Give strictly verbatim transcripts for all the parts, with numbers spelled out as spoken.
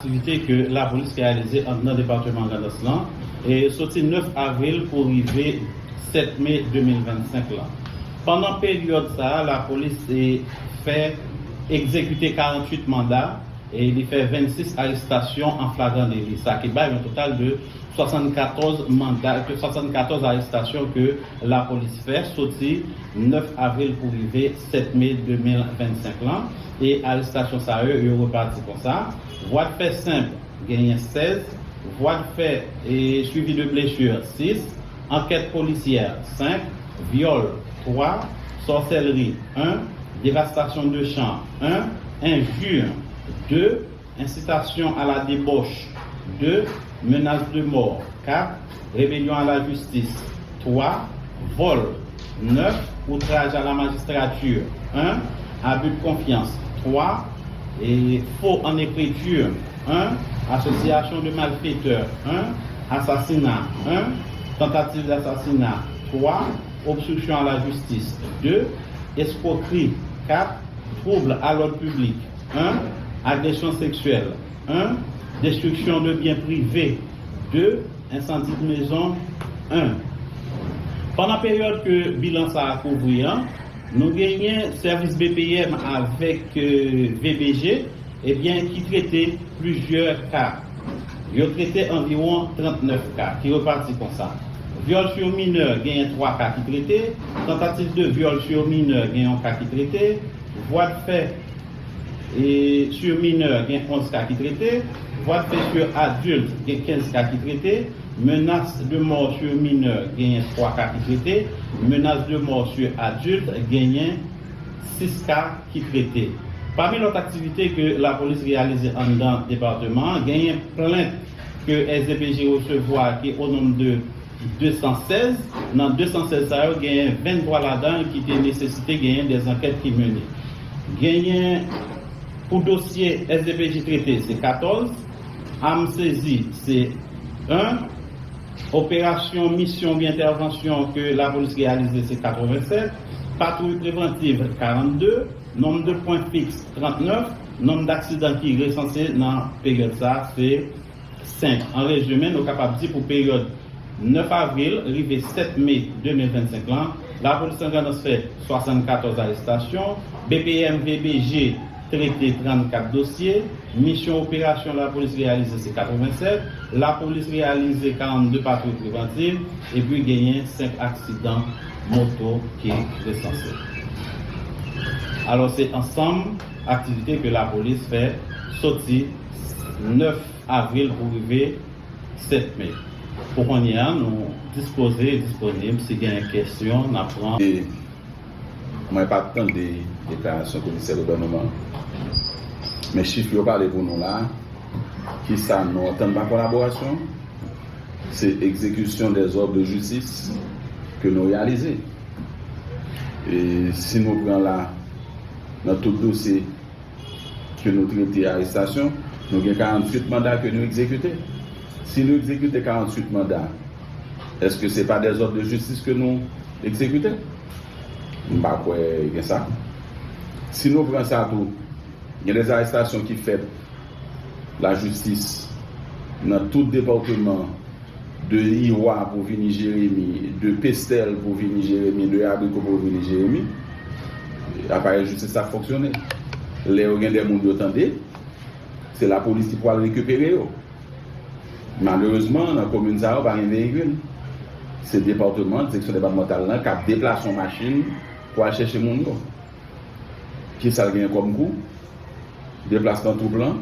Aktivite ke lapolis reyalize anndan depatman Grandans lan, e soti nèf avril pou rive sèt me de mil vennsenk lan. Pandan peryòd sa a, lapolis, e, fè egzekite karanntuit manda, e li fè vennsis arestasyon an flagran deli, sa ki bay yon total de swasannkatòz manda, ke swasannkatòz arestasyon ke lapolis fè soti nèf avril pou rive sèt me de mil vennsenk lan. E arestasyon sa yo, yo repati konsa: vwadfè senp, genyen sèz, vwadfè e swivi de blesi, sis, ankèt polisyè, senk, vyòl, twa, sòsèlri, en, devastasyon de chan, en, enji, de, incitation à la débauche, de, menace de mort, kat, rébellion à la justice, twa, vòl, nèf, outrage à la magistrature, en, abus de confiance, twa, e faux en écriture, en, association de malfaiteurs, en, assassinat, en, tentative d'assassinat, twa, obstruction à la justice, de, escroquerie, kat, trouble à l'ordre public, en, agression sexuelle, en, destruction de biens privés, de, incendie de maison, en. Pandan peryòd ke bilan sa a kouvri an, nou genyen sèvis B P M avèk, e, V B G, ebyen, ki trete plizyè ka. Yo trete anviwon trannèf ka, ki repati konsa: vyòl sur minè, genyen twa ka ki trete, tantativ de vyòl sur minè, gen yon ka ki trete, vwadfè e sur minè, gen onz ka ki trete, vwadfè sur adilt, gen kenz ka ki trete, menace de mort sur mineur, genyen twa ka ki trete, menace de mort sur adulte, genyen sis ka ki trete. Pami lòt aktivite ke lapolis reyalize anndan depatman an, genyen plent ke S D P J resevwa ki o nonb de de san sèz. Nan de san sèz sa yo, genyen venntwa ladan ki te nesesite genyen dè ankèt ki mennen. Genyen pou dosye S D P J trete, se katòz, am sezi, se en, operasyon, misyon oubyen entèvansyon ke lapolis reyalize, se katrevennsèt, patwouy prevantiv, karannde, nonb de pwen fiks, trannèf, nonb daksidan ki resanse nan peryòd sa, se senk. An rezime, nou kapab di pou peryòd nèf avril rive sèt me de mil vennsenk lan, lapolis nan Grandans fè swasannkatòz arestasyon, B P M V B G trete trannkat dosye, misyon operasyon lapolis reyalize se katrevennsèt, lapolis reyalize karannde patwouy prevantiv, epi genyen senk aksidan moto ki resanse. Alò, se ansanm aktivite ke lapolis fè soti nèf avril pou rive sèt me. Pou kounye a, nou dispoze e disponib. Si gen kesyon, n ap pran. E mwen pa t tande deklarasyon komisè gouvènman. Men chif yo pale pou nou la. Kisa nou antann pa kolaborasyon? Se egzekisyon dè zòd de jistis ke nou reyalize. E si nou pran la, nan tout dosye ke nou trete arestasyon, nou gen karanntuit manda ke nou egzekite. Si nou egzekite karanntuit manda, èske se pa dè zòd de jistis ke nou egzekite? M pa kwè gen sa. Si nou pran sa tou, gen dè arestasyon ki fèt lajistis nan tout depatman, de Iwa pou vini Jeremi, de Pestèl pou vini Jeremi, de Abriko pou vini Jeremi, aparèy jistis la fonksyone. Lè yo gen dè moun yo tande, se lapolis ki pral rekipere yo. Malerezman, nan komin sa yo, pa gen veyikil. Se depatman, direksyon depatmantal lan k ap deplase yon machin pou al chèche moun yo. Kisa l genyen kòm kou? Deplasman twoup lan,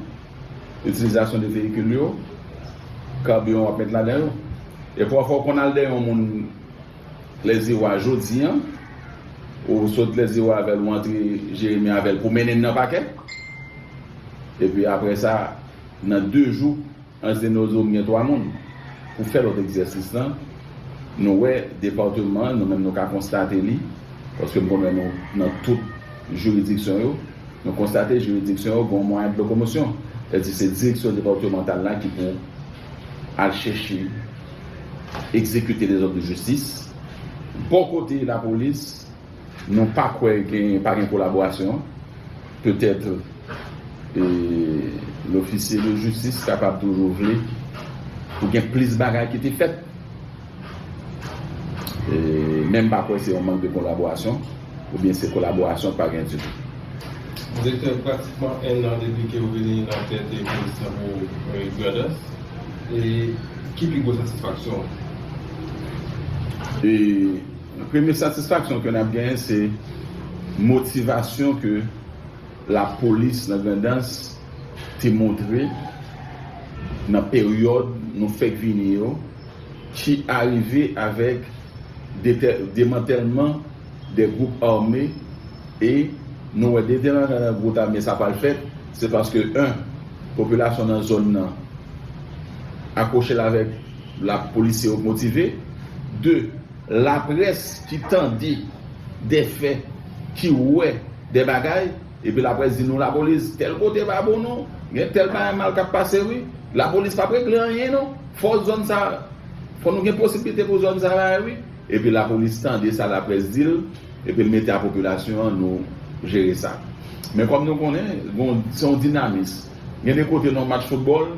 itilizasyon de veyikil yo, kabiyon w ap met ladan yo. E pafwa w konn al dèyè yon moun Lèziwa jodi an, ou sot Lèziwa avè l, ou antre Jeremi avè l pou mennen l nan pakè. Epi apre sa, nan de jou, Anse de Nozo, m gen twa moun. Pou fè lòt egzèsis lan, nou wè depatman an, nou menm nou ka konstate li, paske m konnen nou nan tout jiridiksyon yo, nou konstate jiridiksyon yo gen yon mwayen de lokomosyon. Sètadi se direksyon depatmantal la ki pou al chèche egzekite dezòd de jistis. Bò kote lapolis, nou pa kwè gen, pa gen kolaborasyon. Petèt, e, Lofisye de jistis kapab toujou vle pou gen plis bagay ki te fèt. E, men m pa kwè se yon mank de kolaborasyon, oubyen se kolaborasyon k pa gen ditou. Direktè, pratikman en an depi ke w vini nan tèt polis la pou Grandans. E ki pi gwo satisfaksyon w? E premye satisfaksyon ke n ap genyen, se motivasyon ke lapolis nan Grandans te montre nan peryòd nou fèk vini yo, ki arive avèk demantèlman de gwoup ame, e nou wè demantèlman gwoup ame sa pral fèt, se paske, en, popilasyon nan zòn nan akwoche l avèk lapolisye yo motive, de, laprès ki tande de fè, ki wè de bagay, epi laprès di nou lapolis tèl kote pa bon non, gen tèl bagay mal k ap pase wi, lapolis p ap regle anyen non, fò zòn sa, fò nou gen posiblite pou zòn sa bagay wi, epi lapolis tande sa laprès di l, epi l mete a popilasyon an nou jere sa. Men kòm nou konnen, se yon dinamis, gen de kote nan yon match foutbòl,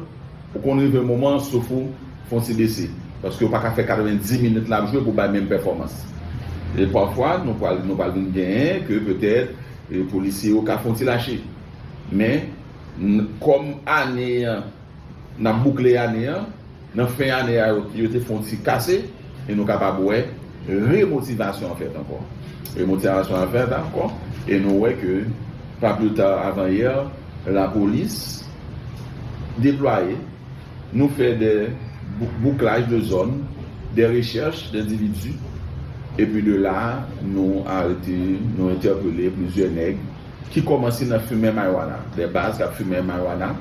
ou konn rive moman souf ou fon ti bese, paske ou pa ka fè katrevenndis minit l ap jwe pou bay menm pèfòmans. E pafwa nou pral nou pral vin genyen ke petèt polisye yo ka fon ti lache. Men kòm ane an n ap boukle ane an, nan fen ane a yo te fon ti kase, e nou kapab wè remotivasyon an fèt ankò. Remotivasyon an fèt ankò, e nou wè ke pa pli ta avan yè, lapolis deplwaye, nou fè de bouklaj de zòn, de rechèch de endividi, epi de la nou arete, nou entèpele plizyè nèg ki kòmanse nan fimen marijuana, de baz k ap fimen marijuana,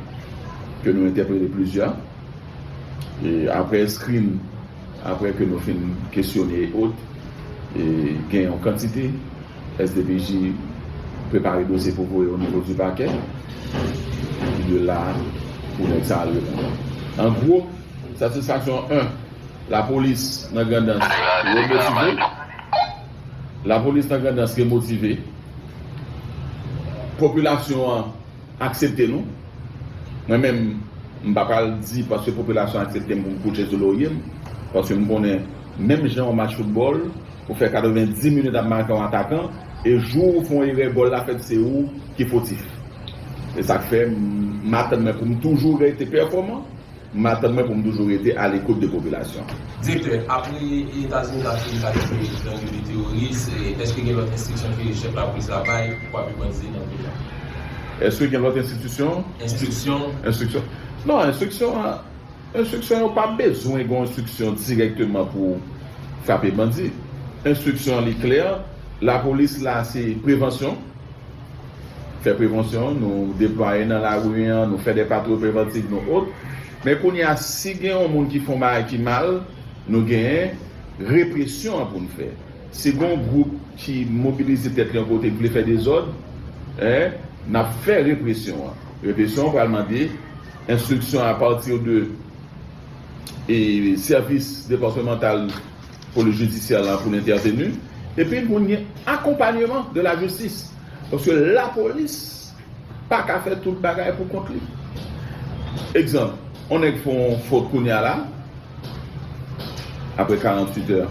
ke nou entèpele plizyè. E apre screen, apre ke nou fin kesyone e ot, e gen yon kantite, S D P J prepare dosye pou voye o nivo di pakè. Epi de la pou nèg sa al reponn. An gwo, satisfaksyon en, lapolis nan Grandans remotive. Lapolis nan Grandans remotive. Popilasyon an aksepte nou. Mwen menm, m pa pral di paske popilasyon aksepte m pou m kouche sou lorye m, paske m konnen menm jan yon match foutbòl, ou fè katrevenndis minit ap make yon atakan, e jou ou fè yon erè, gòl la fèt, se ou ki fotif. Se sa k fè m atann mwen pou m toujou rete pèfòman, m atann mwen pou m toujou rete alekout de popilasyon. Direktè, apre Etazini ta fin kalifye gang de teworis, èske gen lòt enstriksyon ke chèf lapolis la bay pou kwape bandi nan peyi a? Èske gen lòt enstriksyon? Enstriksyon. Enstriksyon. Non, enstriksyon an, enstriksyon yo pa bezwen gen enstriksyon dirèkteman pou frape bandi. Enstriksyon an li klè, lapolis la se prevansyon. Fè prevansyon, nou deplwaye nan lari an, nou fè de patwouy prevantif, nou ot. Men kounye a, si gen yon moun ki fè yon bagay ki mal, nou genyen represyon an pou n fè. Si gen yon gwoup ki mobilize tèt li yon kote, ki vle fè dezòd, en, n ap fè represyon an. Represyon an pral mande enstriksyon apati de e sèvis depatmantal polis jidisyè la pou l entèveni, epi pou n gen akonpanyeman de la jistis. Paske lapolis pa ka fè tout bagay pou kont li. Egzanp, yon nèg fè yon fot kounye a la, apre karanntuit è,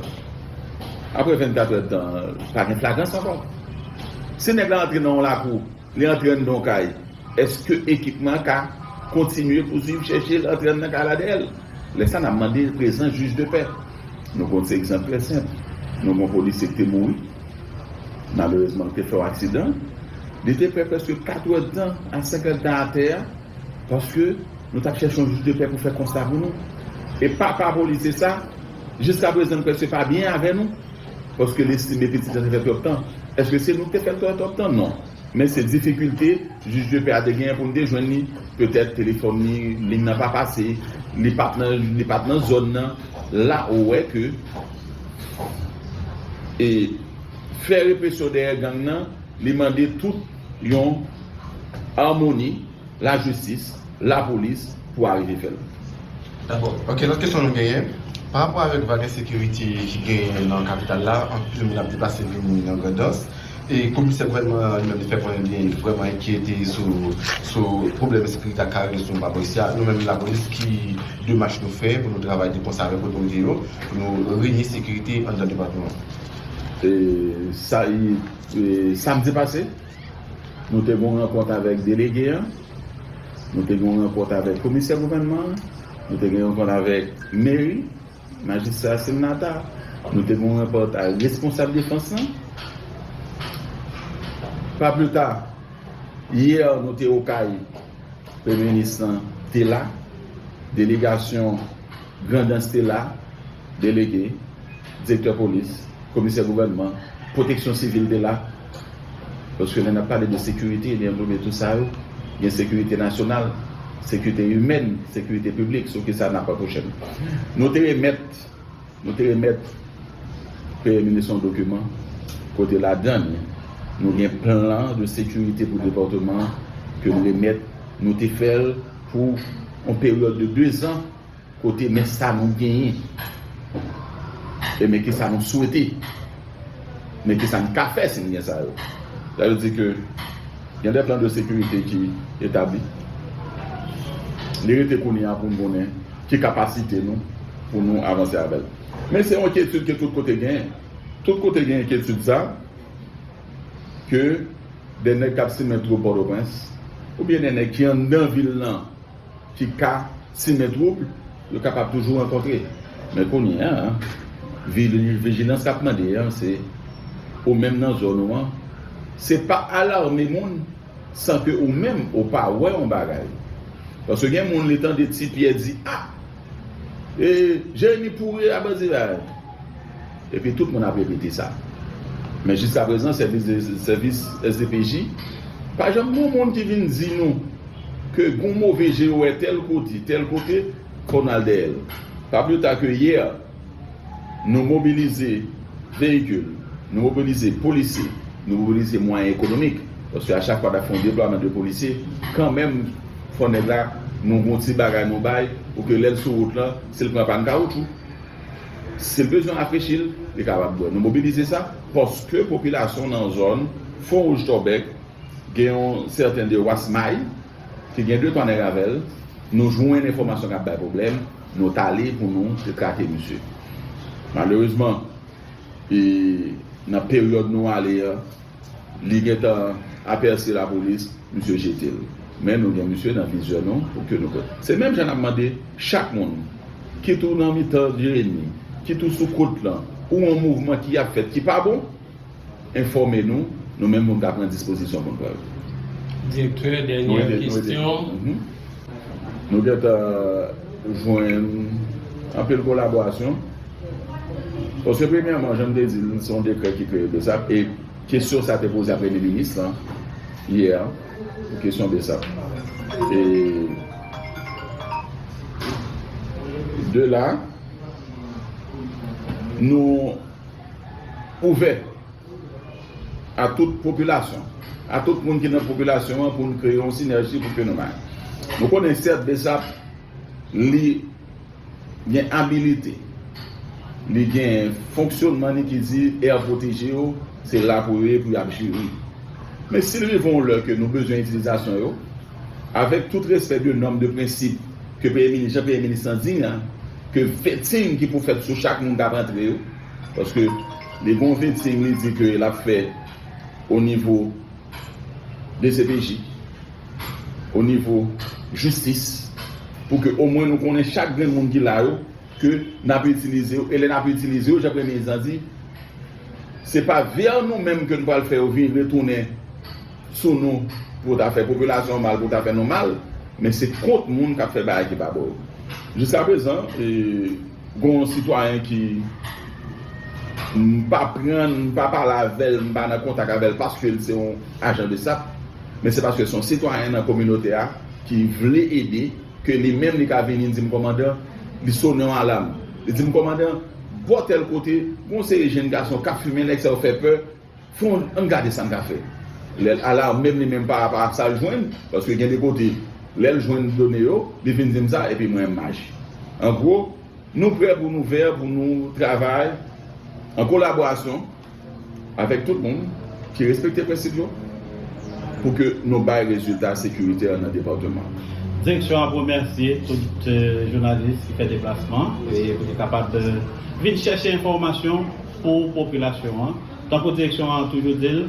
apre vennkat è tan, pa gen flagrans ankò. Si nèg la antre nan yon lakou, li antre anndan yon kay, èske ekipman an ka kontinye pouswiv chèche l antre anndan kay la dèyè l? Lè sa a n ap mande prezans jij de pè. Nou konn se egzanp trè senp. Nou gen yon polisye ki te mouri, malerezman, ki te fè yon aksidan. Li te fè prèske kat èdtan a senk èdtan atè a, paske nou t ap chèche yon jij de pè pou fè konsta pou nou. E papa polisye sa, jiskaprezan, li prèske pa byen avè nou, paske l estime pitit la te fè twòp tan. Èske se nou ki te fè l twòp tan? Non. Men se difikilte jij de pè a te genyen pou n te jwenn li. Petèt telefòn li, liy nan pa pase, li pa t nan, li pa t nan zòn nan. La ou wè ke e fè represyon dèyè gang nan, li mande tout yon amoni, lajistis, lapolis pou arive fè l. Dakò. Ok, lòt kesyon nou genyen. Pa rapò avèk vag ensekirite ki genyen nan kapital la, anpil moun ap deplase vini nan Grandans. E komisè gouvènman an li menm li fè konnen li vrèman enkyete sou, sou pwoblèm ensekirite ak karesyon nou pa bò isi a. Nou menm lapolis, ki demach nou fè pou nou travay de konsè avèk otorite yo, pou nou reye sekirite anndan depatman an? E, sa, e, samdi pase, nou te gen yon rankont avèk delege an, nou te gen yon rankont avèk komisè gouvènman an, nou te gen yon rankont avèk meri, majistra Simnata, nou te gen yon rankont ak responsab defans lan. Pa pli ta, yè, nou te Okay, premye minis lan te la, delegasyon Grandans te la, delege, direktè polis, komisè gouvènman, pwoteksyon sivil te la. Paske lè n ap pale de sekirite, ebyen, nou gen tout sa yo. Gen sekirite nasyonal, sekirite imèn, sekirite piblik, sou kisa n ap apwoche n. Nou te remèt, nou te remèt premye minis yon dokiman, kote ladan l, nou gen plan de sekirite pou depatman an ke n remèt, nou te fè l pou yon peryòd de de zan, kote men sa nou genyen, e men kisa nou swete, men kisa n ka fè si n gen sa yo. Sa vle di ke gen de plan de sekirite ki etabli. Li rete kounye a pou n konnen ki kapasite nou pou nou avanse avè l. Men se yon enkyetid ke tout kote genyen. Tout kote gen enkyetid sa, ke de nèg k ap simen twoup Pòtoprens, oubyen de nèg ki anndan vil lan, ki ka simen twoub, yo kapab toujou rankontre. Men kounye a, vi-, vijilans k ap mande a, se ou menm nan zòn ou an, se pa alame moun san ke ou menm ou pa wè yon bagay. Paske gen moun li tande Ti Pyè di, a, e, Jeremi pouri a bandi la. Epi tout moun ap repete sa. Men jiskaprezan, sèvis de, sèvis S D P J pa janm gen yon moun ki vin di nou ke gon move je yo wè tèl kote, tèl kote, fò n al dèyè l. Pa pli ta ke yè, nou mobilize veyikil, nou mobilize polisye, nou mobilize mwayen ekonomik. Paske a chak fwa n ap fè yon deplwaman de polisye, kanmenm, fò nèg la, nou gon ti bagay nou bay, pou ke lè l sou wout lan, si l pran pàn kawotchou, si l bezwen rafrechi l, li kapab bwè. Nou mobilize sa, paske popilasyon nan zòn Fon Wouj Tòbèk, gen yon sèten de Wasmay, ki gen de twa nèg avè l, nou jwenn enfòmasyon k ap bay pwoblèm, nou t ale pou nou te trake misye. Malerezman, e, nan peryòd nou ale a, li gentan apèse lapolis, misye jete l. Men nou gen misye nan vizyon nou pou ke nou pran. Se menm jan n ap mande chak moun, kit ou nan mitan Jeremi, kit ou sou kot lan, ou yon mouvman ki ap fèt ki pa bon, enfòme nou, nou menm pou n ka pran dispozisyon pou n pran l. Direktè, dènyè kesyon. Nou gentan jwenn anpil kolaborasyon. Paske premyèman, jan m te di l, se yon dekrè ki kreye BSAP, e kesyon sa te poze a premye minis lan yè, pou kesyon BSAP. E de la, nou ouvè a tout popilasyon, a tout moun ki nan popilasyon an pou n kreye yon sinèji pou ke nou mache. Nou konnen sèt BSAP, li gen abilite, li gen fonksyonman li ki di air protégé yo, se la pou yo ye pou y ap jere. Men si l rive yon lè ke nou bezwen itilizasyon yo, avèk tout respè de nòm, de prensip ke premye minis, jan premye minis lan di a, ke vetting ki pou fèt sou chak moun k ap antre yo, paske li gen yon vetting li di ke l ap fè o nivo D C P J, o nivo jistis, pou ke omwen nou konnen chak grenn moun ki la yo, ke n ap itilize yo, e lè n ap itilize yo, jan premye minis lan di, se pa vè nou menm ke nou pral fè yo vin retounen sou nou pou ta fè popilasyon an mal, pou ta fè nou mal, men se kont moun k ap fè bagay ki pa bon yo. Jiskaprezan, e, gon sitwayen ki m pa pran, m pa pale avè l, m pa nan kontak avè l paske l se yon ajan BSAP, men se paske se yon sitwayen nan kominote a ki vle ede, ke li menm li ka vini di m, kòmandan, li sone yon alam. Li di m, kòmandan, bò tèl kote, gon seri jenn gason k ap fimen, nèg sa yo fè pè, fò ann gade sa n ka fè. Lè l alarme m li menm pa rapò a sa l jwenn, paske gen de kote, lè l jwenn done yo, li vin di m sa, epi mwen m mache. An gwo, nou prè pou nou vè, pou nou travay an kolaborasyon avèk tout moun ki respekte prensip yo, pou ke nou bay rezilta sekiritè nan depatman. Direksyon ap remèsye tout jounalis ki fè deplasman e pou te kapab vin chèche enfòmasyon pou popilasyon an. Tankou direksyon an toujou di l,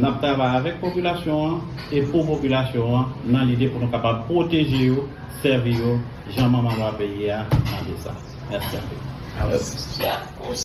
n ap travay avèk popilasyon an e pou popilasyon an nan lide pou nou kapab pwoteje yo, sèvi yo jan manman lwa peyi a mande sa. Mèsi anpil.